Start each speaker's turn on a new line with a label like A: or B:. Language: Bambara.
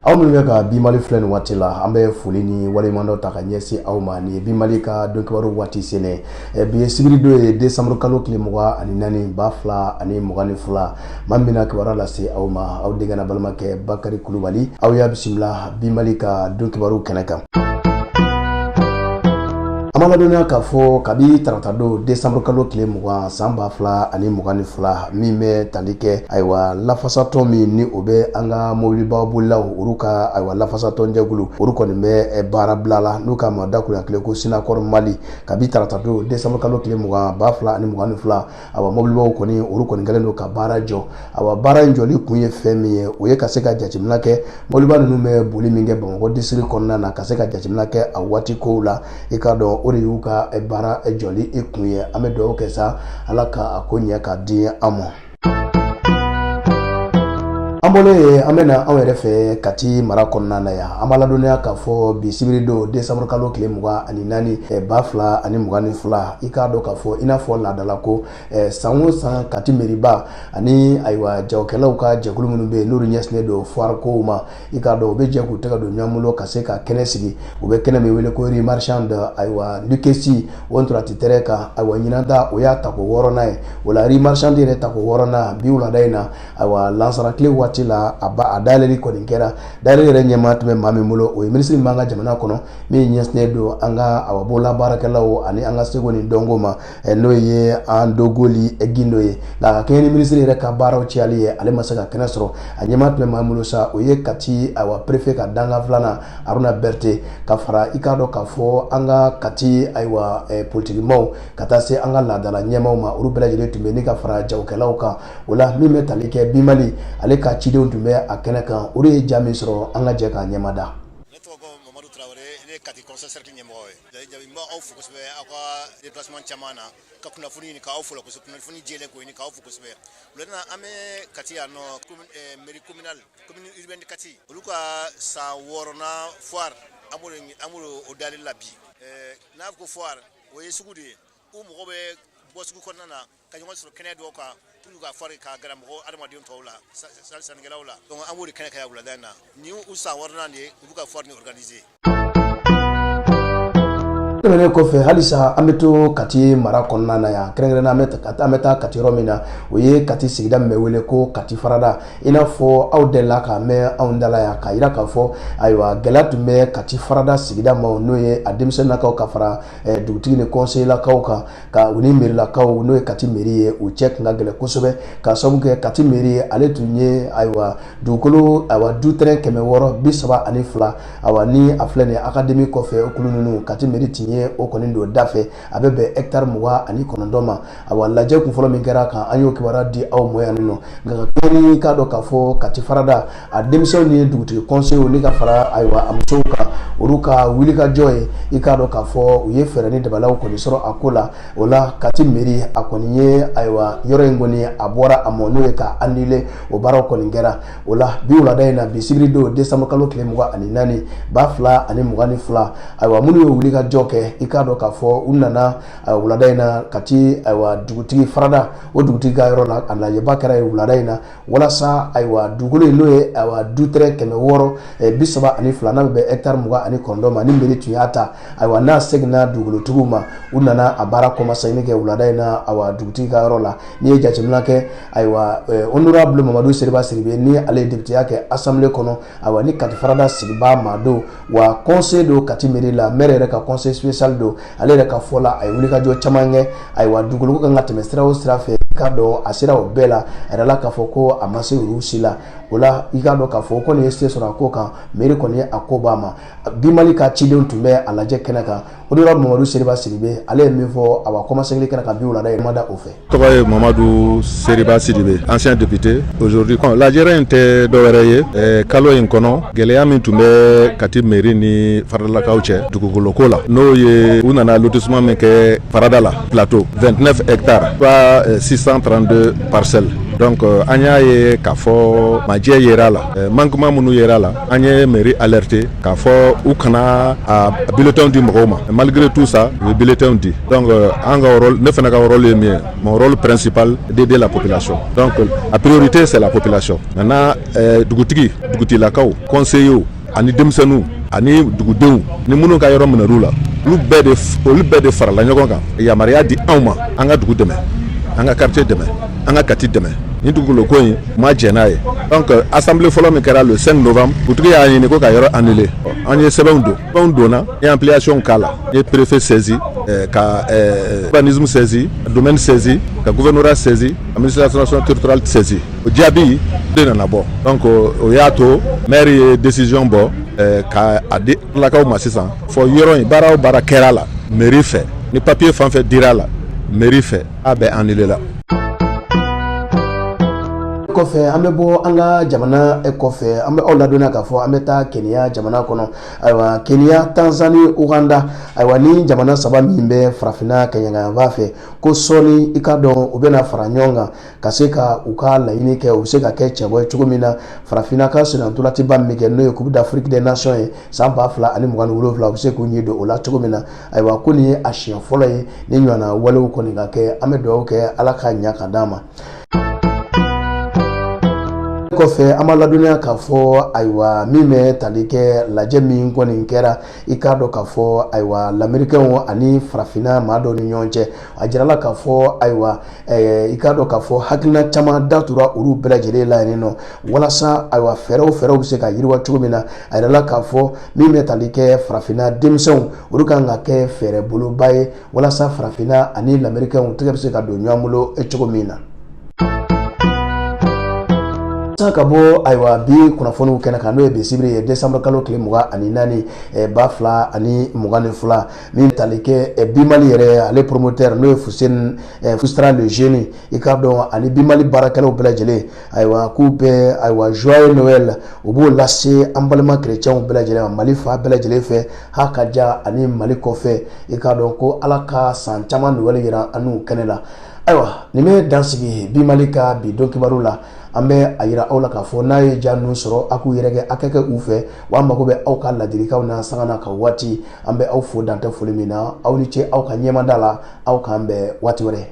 A: Aw minnu bɛ ka Bi Mali filɛ nin waati la, an bɛ foli ni waleɲumandɔn ta ka ɲɛsin aw ma. Nin ye Bi Mali ka don kibaru waati selen. Bi ye sibiridon ye, décembre kalo tile 24, 2022. Maa min bɛna kibaruya lase aw ma, aw denkɛ n'a balimakɛ Bakari Kulubali. Aw y'a bisimila Bi Mali ka don kibaru kɛnɛ kan. An b'a ladɔnniya k'a fɔ kabi taratadon, décembre kalo tile 20, san 2022, min bɛ tali kɛ, ayiwa, lafasatɔn min ni o bɛ an ka mobiliba bolilaw, olu ka, ayiwa, lafasatɔn jɛkulu, olu kɔni bɛ baara bila la, n'u k'a ma dakuruɲa kelen ko Synacor Mali. Kabi taratadon, décembre kalo tile 20, 2022, awa, mobilibaw kɔni, olu kɔni kɛlen don ka baara jɔ. Awa, baara in jɔli kun ye fɛn min ye, o ye ka se ka jateminɛ kɛ mobiliba ninnu bɛ boli min kɛ Bamakɔ district kɔnɔna na, ka se ka jateminɛ kɛ a waati kow la. I k'a dɔn, o de y'u ka baara jɔli i kun ye. An bɛ dugawu kɛ sa, Ala ka a ko ɲɛ ka di an ma. An bɔlen yen, an bɛna anw yɛrɛ fɛ Kati mara kɔnɔna na yan. An b'a ladɔnniya k'a fɔ bi sibiridon, décembre kalo tile 24, 2022, i k'a dɔn k'a fɔ i n'a fɔ laadala ko, san o san, Kati meriba ani, ayiwa, jagokɛlaw ka jɛkulu minnu bɛ yen, n'olu ɲɛsinnen don foire kow ma, i k'a dɔn u bɛ jɛ k'u tɛgɛ don ɲɔgɔn bolo ka se ka kɛnɛ sigi. U bɛ kɛnɛ min wele ko rue marchande, ayiwa, Lukesi o ntolanci terrain kan. Ayiwa, ɲinan ta, o y'a tako wɔɔrɔnan ye. O la, rue marchande yɛrɛ tako wɔɔrɔnan, bi wulada in na, ayiwa, lansara tile waati la, a ba a dayɛlɛli kɔni kɛra. Dayɛlɛli yɛrɛ ɲɛmaa tun bɛ maa min bolo, o ye minisiri min b'an ka jamana kɔnɔ, min ɲɛsinnen don an ka, awa, bolola baarakɛlaw ani an ka seko ni dɔnko ma, n'o ye an Dogoli Gindo ye. Nka ka kɛɲɛ ni minisiri yɛrɛ ka baaraw cayali ye, ale ma se ka kɛnɛ sɔrɔ. A ɲɛmaa tun bɛ maa min bolo sa, o ye Kati, ayiwa, préfet ka dankan filanan Haruna Berete, ka fara, i k'a dɔn k'a fɔ an ka Kati, ayiwa, politikimaw, ka taa se an ka laadala ɲɛmaaw ma, olu bɛɛ lajɛlen tun bɛ ni ka fara jagokɛlaw kan. O la, min bɛ tali kɛ Bi Mali, ale ka cidenw tun bɛ a kɛnɛ kan. Olu ye ja min sɔrɔ, an ka jɛ k'a ɲɛmada.
B: Ne tɔgɔ ko Mamadu Tarawele, ne ye Kati conseil cercle ɲɛmɔgɔ ye. Jabi, n b'aw fo kosɛbɛ aw ka déplacement caman na ka kunnafoni ɲini, k'aw fo la kosɛbɛ, kunnafoni jɛlen ko ɲini, k'aw fo kosɛbɛ. Wulada an bɛ Kati yan nɔ, mairie communale, commune urbaine de Kati, olu ka san wɔɔrɔnan foire, an b'o o dayɛlɛli la bi. N'a fɔ ko foire, o ye sugu de ye, u mɔgɔ bɛ bɔ sugu kɔnɔna na ka ɲɔgɔn sɔrɔ kɛnɛ dɔw kan pour ka foire ka gɛrɛ mɔgɔ adamaden tɔw la, sannikɛlaw la. Donc an b'o de kɛnɛ kan wulada in na. Ni u san wɔɔrɔnan de ye u bɛ ka foire ni organiser.
A: Tɛmɛnen kɔfɛ, halisa an bɛ to Kati mara kɔnɔna na yan. Kɛrɛnkɛrɛnnenya, an bɛ taa Kati yɔrɔ min na, o ye Kati sigida min bɛ wele ko Kati Farada. I n'a fɔ aw delila k'a mɛn anw da la yan, k'a yira k'a fɔ, ayiwa, gɛlɛya tun bɛ Kati Farada sigida ma, n'o ye a denmisɛnninnakaw ka fara dugutigi ni conseillerlakaw kan, ka u ni mairilakaw, n'o ye Kati mairie ye, u cɛ tun ka gɛlɛn kosɛbɛ, ka sababu kɛ Kati mairie, ale tun ye, ayiwa, dugukolo, ayiwa, du terrain 632, ayiwa, ni a filɛ nin ye académie kɔfɛ, o kulu ninnu, Kati mairie tun ye o kɔni don da fɛ. A bɛ bɛn hectare 29 ma. Ayiwa, lajɛ kun fɔlɔ min kɛra kan, an y'o kibaruya di aw ma yan nɔ. Nka ka kɛɲɛ ni k'a dɔn k'a fɔ Kati Farada a denmisɛnw ni dugutigi conseil ni ka fara, ayiwa, a musow kan, olu ka wulikajɔ ye, i k'a dɔn k'a fɔ u ye fɛɛrɛ ni dabaliw kɔni sɔrɔ a ko la. O la, Kati mairie, a kɔni ye, ayiwa, yɔrɔ in kɔni a bɔra a ma, n'o ye ka annuler. O baaraw kɔni kɛra. O la, bi wulada in na, bi sibiri don, décembre kalo tile 24, 2022, ayiwa, minnu ye wulikajɔ kɛ, i k'a dɔn k'a fɔ u nana wulada in na Kati, ayiwa, dugutigi Farada, o dugutigi ka yɔrɔ la. A lajɛba kɛra yen wulada in na walasa, ayiwa, dugukolo in, n'o ye, ayiwa, du terrain 632, n'a bɛ bɛn hectare 29 ma, ni mairie tun y'a ta, ayiwa, n'a seginna dugukolotigiw ma, u nana a baara commencer kɛ wulada in na, ayiwa, dugutigi ka yɔrɔ la. N'i ye jateminɛ kɛ, ayiwa, honorable Mamadu Seriba Sidibe, ni ale ye députéya kɛ assemblée kɔnɔ, ayiwa, ni Kati Farada sigibaa maa don, wa conseil don Kati mairie la, maire yɛrɛ ka conseil spécial don, ale yɛrɛ ka fɔ la, a ye wulikajɔ caman kɛ. Ayiwa, dugukolo ko kan ka tɛmɛ sira o sira fɛ, i k'a dɔn a sera o bɛɛ la. A yɛrɛ la k'a fɔ ko a ma se olu si la. O la, i k'a dɔn k'a fɔ o kɔni ye se sɔrɔ a ko kan, mairie kɔni ye a ko b'a ma. Bi Mali ka cidenw tun bɛ a lajɛ kɛnɛ kan. Honorable Mamadu Seriba Sidibe, ale ye min fɔ, awa, kɔmasegin kɛnɛ kan bi wulada ye, ma da o fɛ.
C: Tɔgɔ ye Mamadu Seriba Sidibe, ancien député aujourd'hui. Lajɛrɛ in tɛ dɔwɛrɛ ye, kalo in kɔnɔ, gɛlɛya min tun bɛ Kati mairie ni Faradalakaw cɛ dugukolo ko la, n'o ye u nana lotissement min kɛ Farada la, plateau 29 hectares, ba 632 parcelles. Donc an y'a ye k'a fɔ majɛ yera a la, manquement minnu yera a la, an ye mairie alerté k'a fɔ u kana a bulletin di mɔgɔw ma. Malgré tout ça, u ye bulletin di. Donc an ka rôle, ne fana ka rôle ye min ye, mon rôle principal, d'aider la population. Donc la priorité, c'est la population. Maintenant, dugutigi, dugutigilakaw, conseillers ani denmisɛnninw ani dugudenw ni minnu ka yɔrɔ minɛr'u la, olu bɛɛ de farala ɲɔgɔn kan, yamaruya di anw ma, an ka dugu dɛmɛ, an ka quartier dɛmɛ, an ka Kati dɛmɛ. Ni dugukolo ko in ma jɛn n'a ye. Donc assemblée fɔlɔ min kɛra le 5 novembre, dugutigi y'a ɲini ko ka yɔrɔ annuler. An ye sɛbɛnw don, sɛbɛnw donna, n ye ampliation k'a la, n ye préfet saisi, ka urbanisme saisi, domaine saisi, ka gouvernorat saisi, administration territoriale saisi. O jaabi de nana bɔ. Donc o y'a to maire ye décision bɔ ka a di lakaw ma sisan fɔ yɔrɔ in, baara o baara kɛra la mairie fɛ, ni papier fan fɛn dira la mairie fɛ, a bɛɛ annulé la.
A: Kɔfɛ, an bɛ bɔ an ka jamana kɔfɛ, an bɛ aw ladɔnniya k'a fɔ an bɛ taa Kenya jamana kɔnɔ. Ayiwa, Kenya, Tanzanie, Uganda, ayiwa, ni jamana saba min bɛ farafinna kɛɲɛkayanfan fɛ, ko sɔɔni, i ka dɔn, u bɛna fara ɲɔgɔn kan ka se ka u ka laɲini kɛ, u bɛ se ka kɛ cɛbɔ ye cogo min na farafinna ka sennantolaciba min kɛ, n'o ye Coupe d'Afrique des Nations ye san 2027, u bɛ se k'u ɲɛ don o la cogo min na. Ayiwa, ko nin ye a siɲɛ fɔlɔ ye ni ɲɔgɔnna walew kɔni ka kɛ. An bɛ dugawu kɛ, Ala ka ɲa ka d'an ma. Kɔfɛ, an b'a ladɔnniya k'a fɔ, ayiwa, min bɛ tali kɛ lajɛ min kɔni kɛra, i k'a dɔn k'a fɔ, ayiwa, lamɛrikɛnw ani farafinna maa dɔw ni ɲɔgɔn cɛ, a jirala k'a fɔ, ayiwa, i k'a dɔn k'a fɔ hakilina caman datura olu bɛɛ lajɛlen la yen nɔ, walasa, ayiwa, fɛɛrɛw bɛ se ka yiriwa cogo min na. A yirala k'a fɔ min bɛ tali kɛ farafinna denmisɛnw, olu kan ka kɛ fɛɛrɛ boloba ye walasa farafinna ani lamɛrikɛnw tɛgɛ bɛ se ka don ɲɔgɔn bolo cogo min na. San ka bɔ, ayiwa, bi kunnafoniw kɛnɛ kan, n'o ye bi sibiri ye, décembre kalo tile 24, 2022, min tali kɛ Bimali yɛrɛ, ale promoteur, n'o ye Fuseni Fustra le jeune, i k'a dɔn, ani Bimali baarakɛlaw bɛɛ lajɛlen, ayiwa, k'u bɛɛ, ayiwa, joyeux Noël, u b'o lase an balima chrétiens bɛɛ lajɛlen ma Mali fan bɛɛ lajɛlen fɛ, ha ka ja ani Mali kɔfɛ. I k'a dɔn ko Ala ka san caman Noël yira an n'u kɛnɛ la. Ayiwa, nin bɛ dan sigi Bimali ka bi don kibaru la. An bɛ a yira aw la k'a fɔ n'a ye ja ninnu sɔrɔ, a k'u yɛrɛ kɛ, a ka kɛ u fɛ wa. An mago bɛ aw ka ladilikanw na sanga n'a ka waati. An bɛ aw fo dantɛ foli min na. Aw ni ce aw ka ɲɛmada la. Aw k'an bɛn waati wɛrɛ.